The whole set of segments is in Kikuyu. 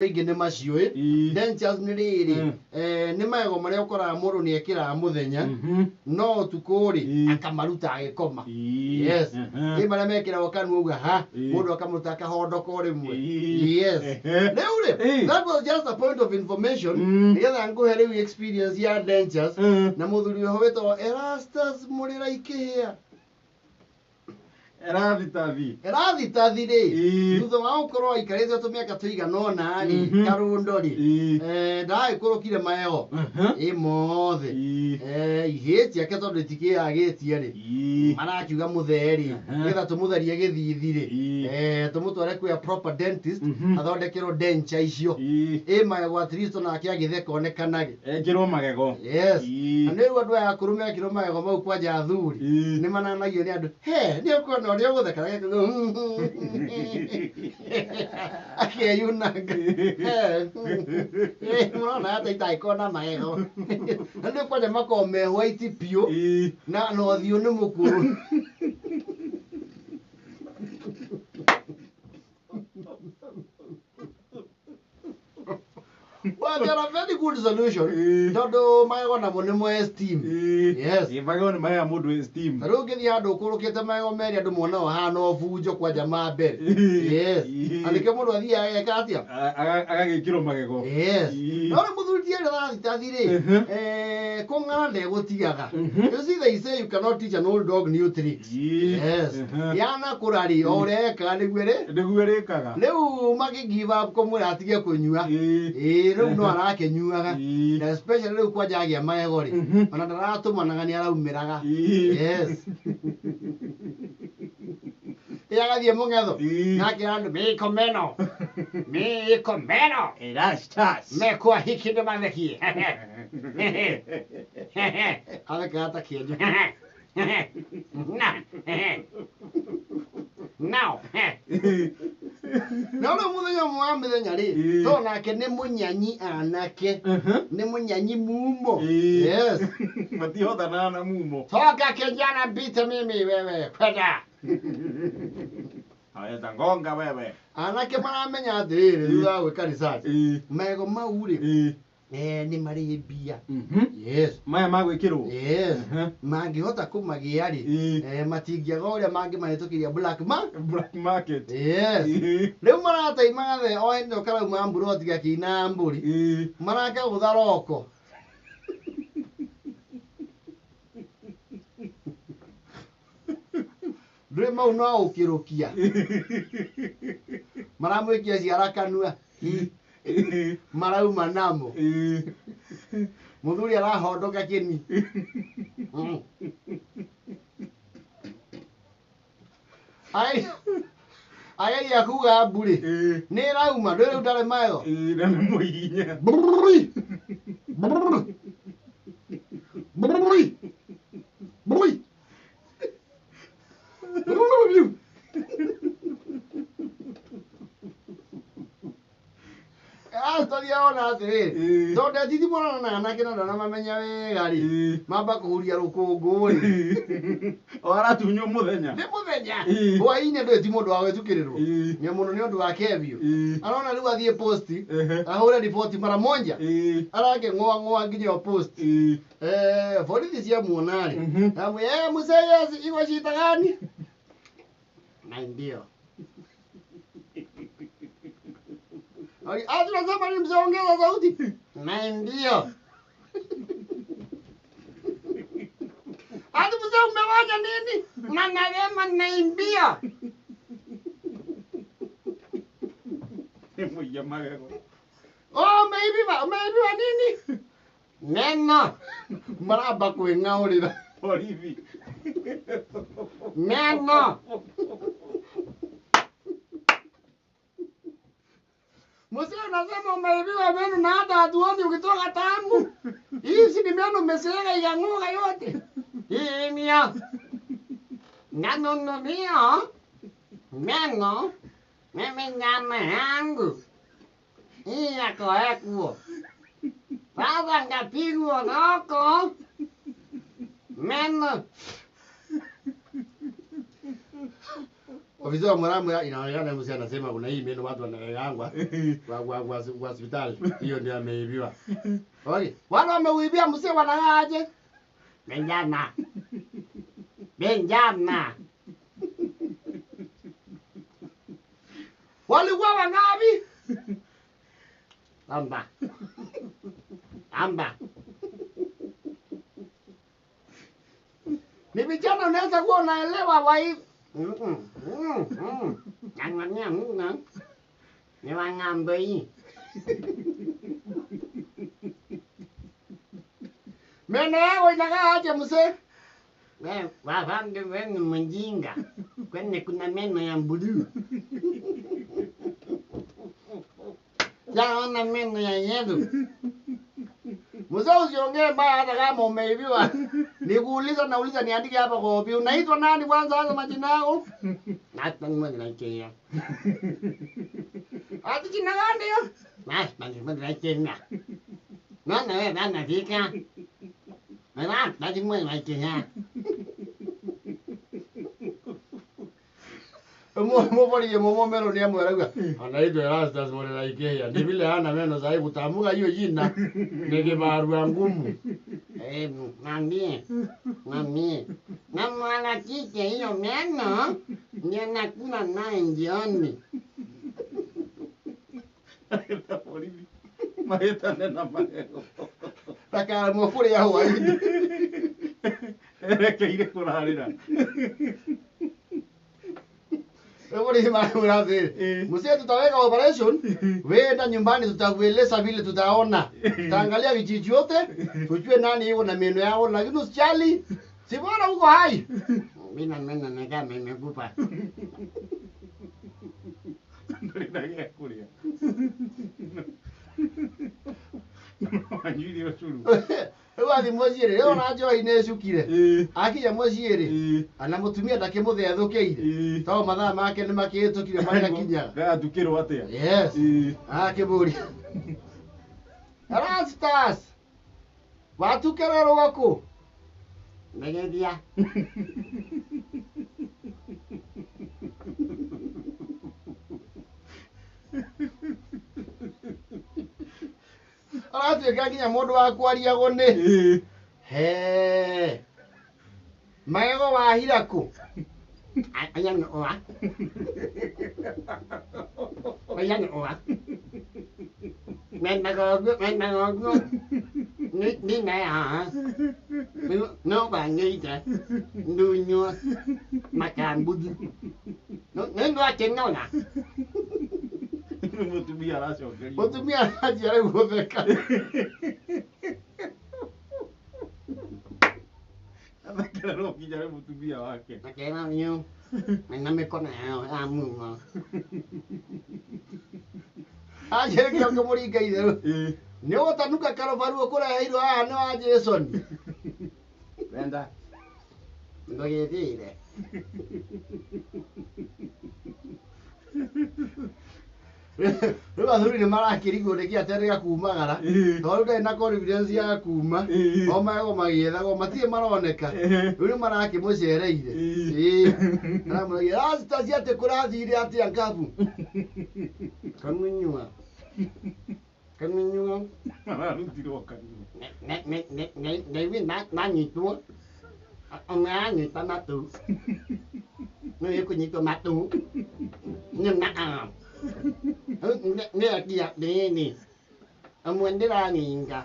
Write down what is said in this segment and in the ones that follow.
Aingĩ nĩ maciũĩ. Dentures nĩ rĩrĩ, nĩ magego marĩa ũkoraga mũndũ nĩ ekĩraga mũthenya, no ũtukũ rĩ, akamaruta agĩkoma. Yes. Ĩ marĩa mekĩragwo kanua ũguo ha, mũndũ akamũruta akahondoka o rĩmwe. Yes. Rĩu rĩ, that was just a point of information, nĩgetha ngũhe rĩu experience ya dentures na mũthuri ũyũ wĩtagwo Erastus Mũrĩra Ikĩhĩa. Erathitathi. Erathitathi rĩ, thutha wa gũkorwo aikarĩte tũmĩaka tũigana ũna rĩ, karũndo rĩ, ndagĩkũrũkire magego ĩ mothe. Ihĩĩ ciake tondũ itikĩyagĩtie rĩ, marakiuga mũthee rĩ, nĩgetha tũmũtherie gĩthithi rĩ, tũmũtware kwĩ a proper dentist, athondekerwo denture icio. Ĩ magego at least onake agĩtheka onekanage. Ekĩrwo magego. Yes. Na nĩ rĩu andũ aya akũrũ mekĩrwo magego mau kwanja athuri, nĩ mananagio nĩ andũ, he nĩ ũkuona ũrĩa ũgũtheka, akeyunanga. He, mũrona ata itangĩkorwo na magego? Na nĩ kwanja makoragwo me white piũ, na ũthiũ nĩ mũkũrũ. Well, they are a very good solution, tondũ magego namo nĩmo esteem. Yes. Ĩĩ, magego nĩ maheaga mũndũ esteem. Ta rĩu ũngĩthiĩ handũ ũkũrũkĩte magego merĩ, andũ monaga ũhana ũbunjo kwanja ma mbere. Yes. Na nĩkĩo mũndũ athiaga ageka atĩa? Agagĩkĩrwo magego. Yes. No rĩu mũthuri ti Erathitathi rĩ, kũng'ara ndegũtigaga. You see, they say you cannot teach an old dog new tricks. Yes. Yanakũra rĩ, o ũrĩa ekaga nĩguo rĩ, Nĩguo ĩrĩkaga. Rĩu magĩ give up kũmwĩra atige kũnyua. Ĩĩ, rĩu no arakĩnyuaga. Na especially rĩu kwanja agĩa magego rĩ, ona ndaratũmanaga, nĩ araumĩraga. Yes. Ĩ agathiĩ mũng'etho, nakĩra andũ mĩko meno mĩko meno. Erastus. Mekwa hiki nĩ mathekie, athekaga ta kĩenjo. Now no rĩu mũthenya ũmwe wa mĩthenya rĩ, to nake nĩ mũnyanyi, anake nĩ mũnyanyi mumo. Yes. Matihotanaga na mumo. Toka kijana, mbite mimi, wewe kwenda. Aweza ngonga wewe. Anake maramenya atĩrĩrĩ, thutha wa gwĩka research, magego mau rĩ, nĩ marĩ mbia. Yes. Maya magwĩkĩrwo. Yes. Mangĩhota kũmagĩa rĩ, matingĩaga ũrĩa mangĩmahĩtũkĩria black ma Black market. Yes. Rĩu marataimaga the o hĩndĩ ĩyo karauma mburoti gakĩina mbũri, marakagũtha roko. Ndũrĩ mau no ũkĩrũkia maramwĩkia ciara kanua, marauma namo. Mũthuri arahondoka kĩni. Ageria kuga mbu rĩ, nĩ ĩrauma. Ndũĩ rĩu ndarĩ magego. Na nĩ mũhihinye. Brrrr. Brrrr. Brrrr. Brrrr. Brrrr. Astoria ona atĩrĩrĩ, tondũ ndetitimũrana na anake na ndanamamenya wega rĩ, mamba kũhuria rũkũngũ rĩ. O aratunywo mũthenya. Nĩ mũthenya. Hwaĩ-inĩ ndũĩ ti mũndũ wa gwĩtukĩrĩrwo nĩ mũno nĩ ũndũ wa kebio. Arona rĩu athiĩ posti ahũre riboti mara moja, arakĩng'oa ng'oa nginya o posti. Borithi ciamuona rĩ, amwĩ mzee, yes, iko shida gani? Na ndio Ah, tunasema ni mzee, ongeza sauti. Na ndio. Ati mzee, umefanya nini? Na nasema naimbia. Nĩ mũiye magego. Oh, umeibiwa, umeibiwa nini? Meno. Maramba kwĩng'aũrĩra. Borithi. Meno. Mzee, unasema umeibiwa meno na hata hatuoni ukitoka tamu. Hizi ni meno umezeeka ikang'oka yote. Hii mia. Nanunulia meno mimi nyama yangu. Hii yako ekuo. Sasa ngapigwa noko. Meno. Ofisa wa mwaramwira inaonekana mzee anasema kuna hii meno watu wanawekangwa kwa hospitali. Hiyo ndio ameibiwa. Okay. Wale wameuibia mzee wanang'aaje? Vijana. Vijana. Walikuwa wangapi? Amba. Amba. Ni vijana unaweza kuwa unaelewa wa Ni wang'ambe hii. Meno yao inakaa aje mzee? Wewe wafande wewe ni mjinga. Kwani kuna meno ya blue. Yaona meno ya yellow. Mzee usiongee mbaya hata kama umeibiwa. Nikuuliza nauliza niandike hapa kwa OB. Unaitwa nani kwanza hasa majina yako? Hata mimi naitwa. Ati jina gani hiyo? Basi naitwa. Nana wewe nana fika. Nana basi mimi naitwa. Mobali momo meno ni amweraga. Anaitwa Erastus Mureraikeya. Ni vile hana meno sahi kutamuka hiyo jina ni kibarua ngumu. Mami. Mami. Na mwana kike hiyo meno ndio nakula naye jioni. Mahĩtane na magego. Takaremwo kũrĩa hwaĩ-inĩ. Erekeire kũrarĩra. Mzee tutaweka operation, wewe nyumbani tutakueleza vile tutaona. Tutaangalia vijiji yote, tujue nani yuko na meno yao, lakini usijali. Si bora uko hai. Mimi meno na kama imekufa. Ndarĩ na gĩa kũrĩa. Wanyuire ũcũrũ. Rĩu athiĩ mũciĩ rĩ, rĩu ona njohi nĩ ĩcukire. Akinya mũciĩ rĩ, ana mũtumia ndakĩmũthethũkĩire. Tondũ mathaa make nĩ makĩhĩtũkire marĩa akinyaga. Ndatukĩrwo atĩa? Yes. Akĩmũria. Erastus! Watukĩrĩrwo kũ? Ndagĩthia. Aratuĩka nginya mũndũ wa kwariagwo nĩ. He. Magego wahira kũ? Aya nĩ oa. Aya nĩ oa. Mena gogo. Ni nä haha. No bangĩite. Ndunywo. Makambuthi. Nĩ ndwakĩnona. Mũtumia aracokeria. Mũtumia aranjia rĩu gũtheka. Athekererwo nginya nĩ mũtumia wake. Akera niũ. Mena mĩkono yao ya mumo. Anjĩrĩkia ũkĩmũringa itherũ. Nĩ ũgũtanuka karobaru ũkũreheirwo haha nĩ wa Jason. Wenda. Ndũgĩthiire. Rĩu athuri nĩ marakĩrigwo nĩkĩ aterĩga kumagara tondũ ndarĩ na confidence ya kuma o magego magĩethagwo matirĩ maroneka rĩu nĩ marakĩmũcereire. Aramũragia Erastus atĩ kũrathire atĩa ngabu? Kamunyua. Kamunyua. Ararutirwo kanua. Ndaigua nanyitwo. Ũmwe anyita matũ. Nĩ kũnyitwo matũ. Nĩ na nĩ akia nini. Ũmwe ndĩraninga.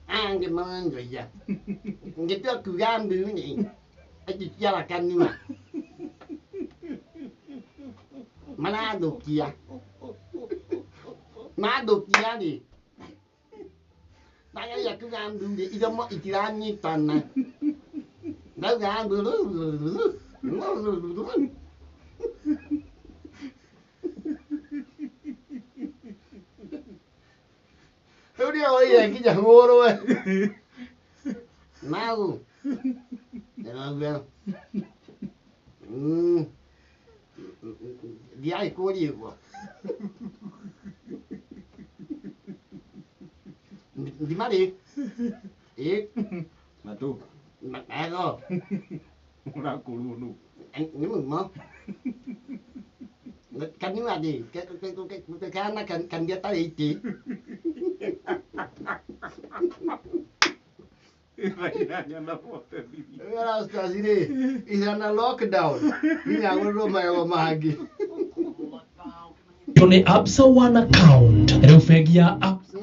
Angĩ maranjoia. Ngĩtua kuga mbu nĩ agĩciara kanua. Marathũkia. Mathũkia rĩ. Ndageria kuga mbu rĩ, iromo itiranyitana. Ndauga mbu. Rĩu nĩoire nginya mũrũwe. Mau. Ndĩrauga. Thiai kũria ũguo. Ndimarĩ. Ĩ. Matũ. Magego. Ũrakũrwo nũ? Nĩ mũmo. Kanua rĩ, kahana kanua tarĩ itĩ. 8 na 43. Erastus rĩ, is on a lockdown. Nginya agũrĩrwo magego mangĩ. Yo nĩ Absa One Account. Rĩu bengi ya Absa.